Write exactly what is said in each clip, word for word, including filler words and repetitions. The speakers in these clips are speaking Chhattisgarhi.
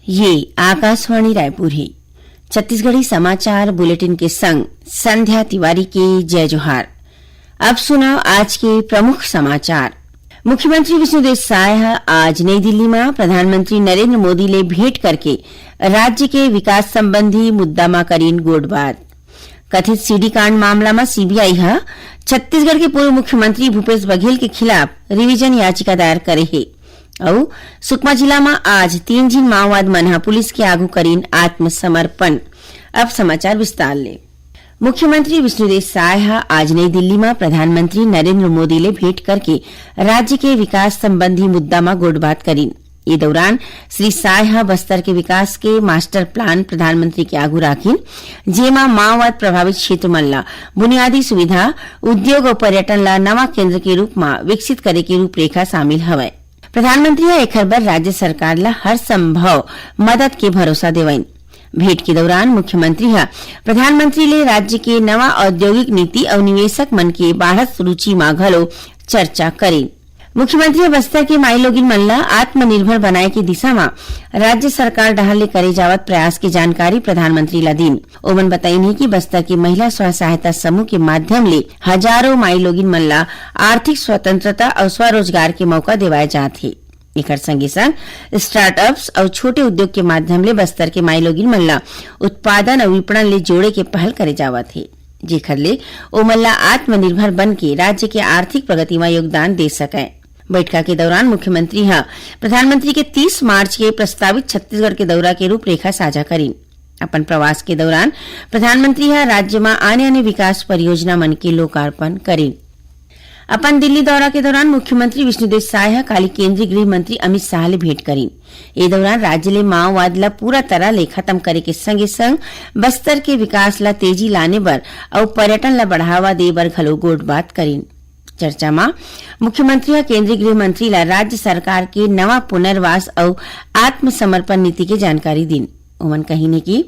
ये आकाशवाणी रायपुर हे। छत्तीसगढ़ी समाचार बुलेटिन के संग संध्या तिवारी के जय जोहार। अब सुनव आज के प्रमुख समाचार। मुख्यमंत्री विष्णुदेव साय ह आज नई दिल्ली म प्रधानमंत्री नरेंद्र मोदी ले भेंट करके राज्य के विकास संबंधी मुद्दा म करीन गोठबात। कथित सीडी कांड मामला म सीबीआई ह छत्तीसगढ़ के पूर्व मुख्यमंत्री भूपेश बघेल के खिलाफ रिवीजन याचिका दायर करे हे। अउ सुकमा जिला म आज तीन झिन माओवाद मन ह पुलिस के आगू करीन आत्मसमर्पण। अब समाचार विस्तार ले। मुख्यमंत्री विष्णुदेव साय ह आज नई दिल्ली म प्रधानमंत्री नरेंद्र मोदी ले भेंट करके राज्य के विकास संबंधी मुद्दा म गोठबात करीन। ए दौरान श्री साय ह बस्तर के विकास के मास्टर प्लान प्रधानमंत्री के आगू राखिन, जेमा माओवाद प्रभावित क्षेत्र मन ला बुनियादी सुविधा, उद्योग अउ पर्यटन ला नवा केंद्र के रूप म विकसित करे के रूपरेखा शामिल हवय। प्रधानमंत्री ह एखर बर राज्य सरकार ला हर संभव मदद के भरोसा देवइन। भेंट के दौरान मुख्यमंत्री ह प्रधानमंत्री ले राज्य के नवा औद्योगिक नीति अउ निवेशक मन के बाढ़त रुचि म घलो चर्चा करिन। मुख्यमंत्री ह बस्तर के माईलोगिन मन ल आत्मनिर्भर बनाए के दिशा म राज्य सरकार डहार ले करे जावत प्रयास के जानकारी प्रधानमंत्री ल दीन। ओमन बताइन हे कि बस्तर के महिला स्व सहायता समूह के माध्यम ले हजारों माईलोगिन मन ल आर्थिक स्वतंत्रता अउ स्वरोजगार के मौका देवाए जात हे। एकर संगे संग स्टार्टअप्स अउ छोटे उद्योग के माध्यम ले बस्तर के माईलोगिन मन ल उत्पादन अउ विपणन ले जोड़े के पहल करे जावत हे, जेखर ले ओमन ल आत्मनिर्भर बन के राज्य के आर्थिक प्रगति म योगदान दे सकय। बैठका के दौरान मुख्यमंत्री ह प्रधानमंत्री के तीस मार्च के प्रस्तावित छत्तीसगढ़ के दौरा के रूपरेखा साझा करीन। अपन प्रवास के दौरान प्रधानमंत्री ह राज्य म आने-आने विकास परियोजना मन के लोकार्पण करीन। अपन दिल्ली दौरा के दौरान मुख्यमंत्री विष्णुदेव साय ह काली केंद्रीय गृह मंत्री अमित शाह ले भेंट करीन। ए दौरान राज्य ले माओवाद ल पूरा तरह ले खत्म करे के संगे संग बस्तर के विकास ल तेजी लाने बर अउ पर्यटन ल बढ़ावा दे बर घलो गोठबात करीन। चर्चा म मुख्यमंत्री ह केंद्रीय गृह मंत्री ल राज्य सरकार के नवा पुनर्वास अउ आत्मसमर्पण नीति के जानकारी दीन। ओमन कहिन हे कि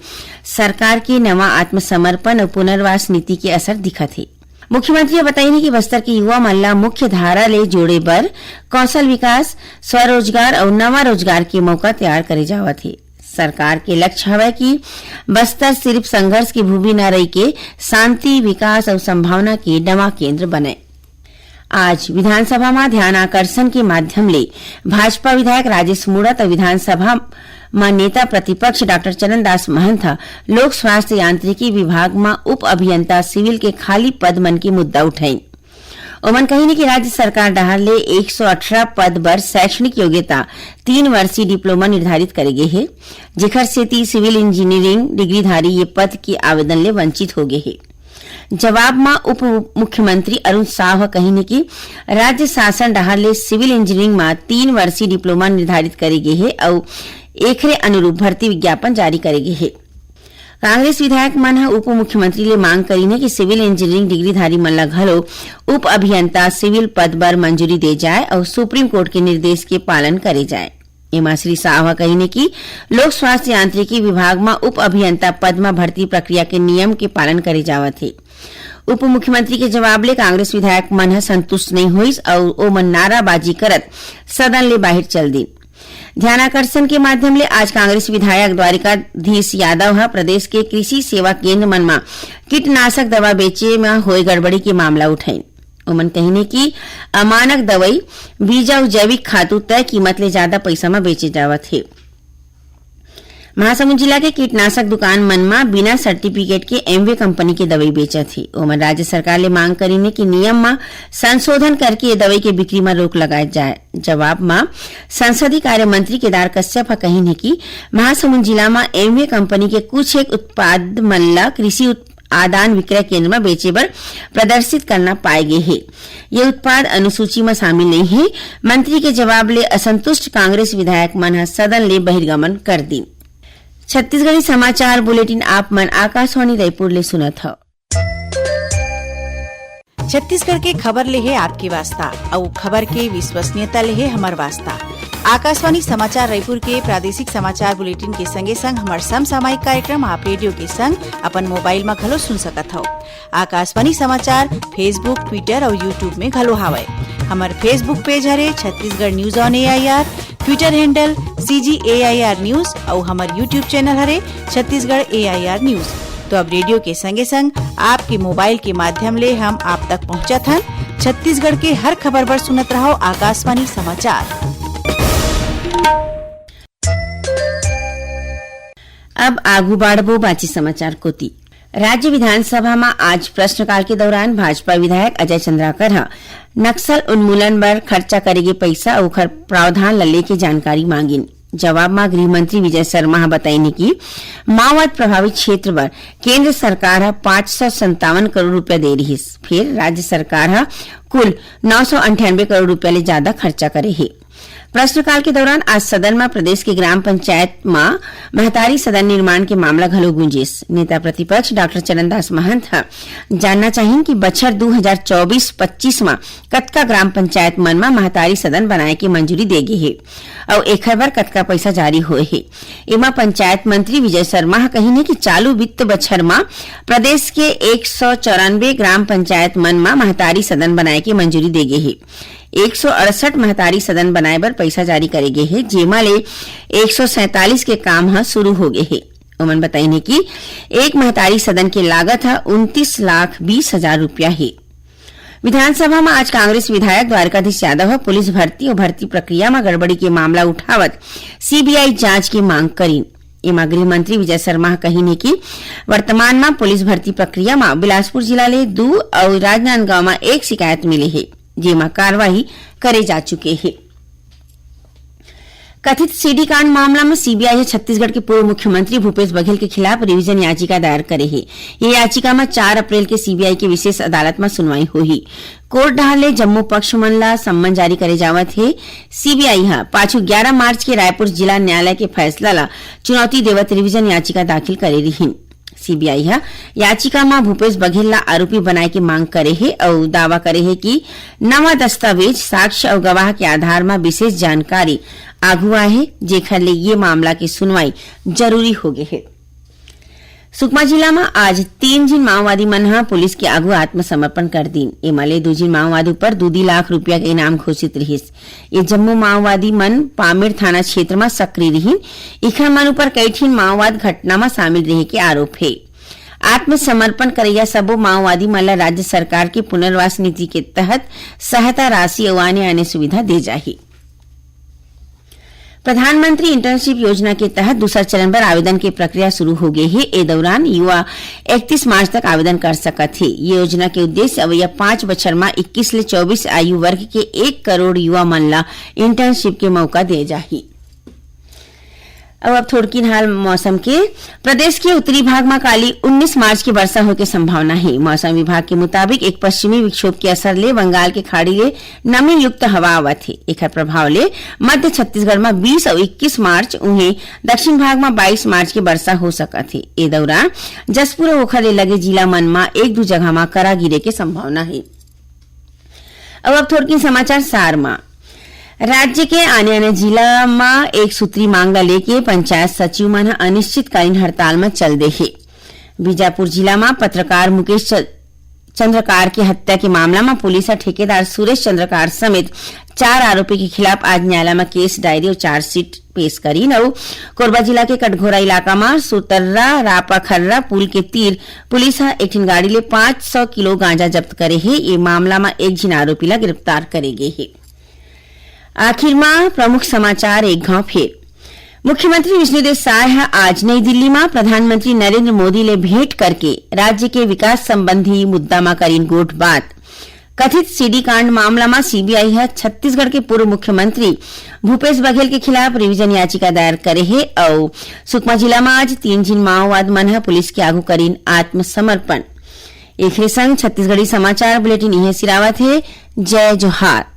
सरकार के नवा आत्मसमर्पण अउ पुनर्वास नीति के असर दिखत हे। मुख्यमंत्री ह बताइन हे कि बस्तर के युवा मन ल मुख्य धारा ले जोड़े बर कौशल विकास, स्वरोजगार अउ नवा रोजगार के मौका तैयार करे जावत हे। सरकार के लक्ष्य हवय कि बस्तर सिर्फ संघर्ष के भूमि न रहि के शांति, विकास अउ संभावना के नवा केंद्र बनय। आज विधानसभा म ध्यान आकर्षण के माध्यम ले भाजपा विधायक राजेश मूणत अउ विधानसभा म नेता प्रतिपक्ष डॉक्टर चरणदास महंत ह लोक स्वास्थ्य यांत्रिकी विभाग म उप अभियंता सिविल के खाली पद मन के मुद्दा उठाइन। ओमन कहिन कि राज्य सरकार डहार ले एक सौ अठारह पद बर शैक्षणिक योग्यता तीन वर्षीय डिप्लोमा निर्धारित करे गे हे, जेखर सेती सिविल इंजीनियरिंग डिग्रीधारी ये पद के आवेदन ले वंचित हो गे हे। जवाब म उप मुख्यमंत्री अरुण साव ह कहिन कि राज्य शासन डहार ले सिविल इंजीनियरिंग म तीन वर्षीय डिप्लोमा निर्धारित करे गे हे अउ एखरे अनुरूप भर्ती विज्ञापन जारी करे गे हे। कांग्रेस विधायक मन ह उप मुख्यमंत्री ले मांग करीन हे कि सिविल इंजीनियरिंग डिग्रीधारी मन ल घलो उप अभियंता सिविल पद बर मंजूरी दे जाय अउ सुप्रीम कोर्ट के निर्देश के पालन करे जाय। एमा श्री साव ह कहिन हे कि लोक स्वास्थ्य यांत्रिकी विभाग म उप अभियंता पद म भर्ती प्रक्रिया के नियम के पालन करे जावत हे। उप मुख्यमंत्री के जवाब ले कांग्रेस विधायक मन ह संतुष्ट नइ होइस अउ ओमन नाराबाजी करत सदन ले बाहिर चल दीन। ध्यानाकर्षण के माध्यम ले आज कांग्रेस विधायक द्वारिकाधीश यादव ह प्रदेश के कृषि सेवा केंद्र मन म कीटनाशक दवा बेचे म होए गड़बड़ी के मामला उठाइन। ओमन कहिन हे कि अमानक दवई, बीजा अउ जैविक खातू तय कीमत ले जादा पइसा म बेचे जावत हे। महासमुंद जिला के कीटनाशक दुकान मन म बिना सर्टिफिकेट के एमवे कंपनी के दवई बेचत हे। ओमन राज्य सरकार ले मांग करीन हे कि नियम म संशोधन करके ये दवई के बिक्री म रोक लगाए जाए। जवाब म संसदीय कार्य मंत्री केदार कश्यप ह कहिन हे कि महासमुंद जिला म एमवे कंपनी के कुछ एक उत्पाद मन ल कृषि उत-, आदान विक्रय केंद्र म बेचे बर प्रदर्शित करना पाए गे हे। ये उत्पाद अनुसूची म शामिल नइ हे। मंत्री के जवाब ले असंतुष्ट कांग्रेस विधायक मन ह सदन ले बहिर्गमन कर दीन। छत्तीसगढ़ी समाचार बुलेटिन आप मन आकाशवाणी रायपुर ले सुनत हव। छत्तीसगढ़ के खबर ले हे आपके वास्ता, अउ खबर के विश्वसनीयता ले हे हमर वास्ता। आकाशवाणी समाचार रायपुर के प्रादेशिक समाचार बुलेटिन के संगे संग हमर समसामयिक कार्यक्रम आप रेडियो के संग अपन मोबाइल म घलो सुन सकत हव। आकाशवाणी समाचार Facebook, Twitter अउ YouTube में घलो हावय। हमर Facebook पेज हरे Chhattisgarh News on A I R। Twitter handle C G A I R News अउ हमर YouTube channel हरे Chhattisgarh A I R News। तो अब रेडियो के संगे संग आपके मोबाइल के माध्यम ले हम आप तक पहुंचत हन। छत्तीसगढ़ के हर खबर बर सुनत रहव आकाशवाणी समाचार। अब आगू बाढ़बो बांचे समाचार कोति। राज्य विधानसभा म आज प्रश्नकाल के दौरान भाजपा विधायक अजय चंद्राकर ह नक्सल उन्मूलन बर खर्चा करे गे पइसा अउ ओखर प्रावधान ल लेके जानकारी मांगिन। जवाब म गृह मंत्री विजय शर्मा ह बताइन कि माओवाद प्रभावित क्षेत्र बर केंद्र सरकार ह पाँच सौ संतावन करोड़ रुपया दे रिहिस, फेर राज्य सरकार ह कुल नौ सौ अंठानबे करोड़ रुपया ले जादा खर्चा करे हे। प्रश्नकाल के दौरान आज सदन म प्रदेश के ग्राम पंचायत म महतारी सदन निर्माण के मामला घलो गूंजिस। नेता प्रतिपक्ष डॉक्टर चरणदास महंत ह जानना चाहिन कि बछर दू हजार चौबीस पच्चीस म कतका ग्राम पंचायत मन म महतारी सदन बनाए के मंजूरी दे गे हे अउ एखर बर कतका पइसा जारी होए हे। एमा पंचायत मंत्री विजय शर्मा ह कहिन हे कि चालू वित्त बछर म प्रदेश के एक सौ चौरानबे ग्राम पंचायत मन म महतारी सदन बनाए के मंजूरी दे गे हे। एक सौ अड़सठ महतारी सदन बनाए बर पइसा जारी करे गे हे, जेमा ले एक सौ सैंतालीस के काम ह शुरू हो गे हे। ओमन बताइन हे कि एक महतारी सदन के लागत ह उनतीस लाख बीस हजार रुपया हे। विधानसभा म आज कांग्रेस विधायक द्वारकाधीश यादव ह पुलिस भर्ती अउ भर्ती प्रक्रिया म गड़बड़ी के मामला उठावत सीबीआई जांच के मांग करिन। एमा गृह मंत्री विजय शर्मा ह कहिन हे कि वर्तमान म पुलिस भर्ती प्रक्रिया म बिलासपुर जिला ले दू अउ राजनांदगांव म एक शिकायत मिले हे, जेमा कार्रवाई करे जा चुके हे। कथित सीडी कांड मामला म सीबीआई ह छत्तीसगढ़ के पूर्व मुख्यमंत्री भूपेश बघेल के खिलाफ रिवीजन याचिका दायर करे हे। ये याचिका म चार अप्रैल के सीबीआई के विशेष अदालत म सुनवाई होही। कोर्ट डहार ले जम्मो पक्ष मन ला सम्मन जारी करे जावत हे। सीबीआई ह पाछू ग्यारा मार्च के रायपुर जिला न्यायालय के फैसला ला चुनौती देवत रिवीजन याचिका दाखिल करे रिहिन। सीबीआई ह याचिका म भूपेश बघेल ला आरोपी बनाए के मांग करे हे अउ दावा करे हे कि नवा दस्तावेज, साक्ष्य अउ गवाह के आधार म विशेष जानकारी आघू आए हे, जेखर ले ये मामला के सुनवाई जरूरी हो गे हे। सुकमा जिला म आज तीन झिन माओवादी मन ह पुलिस के आघू आत्मसमर्पण कर दीन। एमा ले दू झिन माओवादी ऊपर दू दू लाख रुपया के इनाम घोषित रिहिस। ये जम्मो माओवादी मन पामेड़ थाना क्षेत्र म सक्रिय रिहिन। इखर मन ऊपर कई ठिन माओवाद घटना म शामिल रहे के आरोप हे। आत्मसमर्पण करइया सबो माओवादी मन ल राज्य सरकार के पुनर्वास नीति के तहत सहायता राशि अउ आने-आने सुविधा दे जाही। प्रधानमंत्री इंटर्नशिप योजना के तहत दूसर चरण बर आवेदन के प्रक्रिया शुरू हो गे हे। ए दौरान युवा इकतीस मार्च तक आवेदन कर सकत हे। ये योजना के उद्देश्य अवइया पाँच बछर म इक्कीस ले चौबीस आयु वर्ग के एक करोड़ युवा मन ल इंटर्नशिप के मौका दे जाही। अब, अब थोड़किन हाल मौसम के। प्रदेश के उत्तरी भाग म काली उन्नीस मार्च के वर्षा होय के संभावना हे। मौसम विभाग के मुताबिक एक पश्चिमी विक्षोभ के असर ले बंगाल के खाड़ी ले नमी युक्त हवा आवत हे। एखर प्रभाव ले मध्य छत्तीसगढ़ म बीस अउ इक्कीस मार्च, उहें दक्षिण भाग म बाईस मार्च के वर्षा हो सकत हे। ए दौरान जशपुर अउ ओखर ले लगे जिला मन म एक दू जगह म करा गिरे के संभावना हे। अब, अब थोड़किन समाचार सार म। राज्य के आने-आने जिला म एक सूत्री मांग ल लेके पंचायत सचिव मन ह अनिश्चितकालीन हड़ताल म चल दे हे। बीजापुर जिला म पत्रकार मुकेश च-, चंद्रकार के हत्या के मामला म पुलिस ह ठेकेदार सुरेश चंद्रकार समेत चार आरोपी के खिलाफ आज न्यायालय म केस डायरी अउ चार्जशीट पेश करीन अउ कोरबा जिला के कटघोरा इलाका म सुतर्रा रापा खर्रा पुल के तीर पुलिस ह एक ठिन गाड़ी ले पाँच सौ किलो गांजा जब्त करे हे। ये मामला म एक झिन आरोपी ल गिरफ्तार करे गे हे। आखिर म प्रमुख समाचार एक घाव फेर। मुख्यमंत्री विष्णुदेव साय ह आज नई दिल्ली म प्रधानमंत्री नरेंद्र मोदी ले भेंट करके राज्य के विकास संबंधी मुद्दा म करीन गोठ बात। कथित सीडी कांड मामला म सीबीआई ह छत्तीसगढ़ के पूर्व मुख्यमंत्री भूपेश बघेल के खिलाफ रिवीजन याचिका दायर करे हे अउ सुकमा जिला म आज तीन झिन माओवाद मन ह पुलिस के आगू करीन आत्मसमर्पण। एखरे संग छत्तीसगढ़ी समाचार बुलेटिन इहें सिरावत हे। जय जोहार।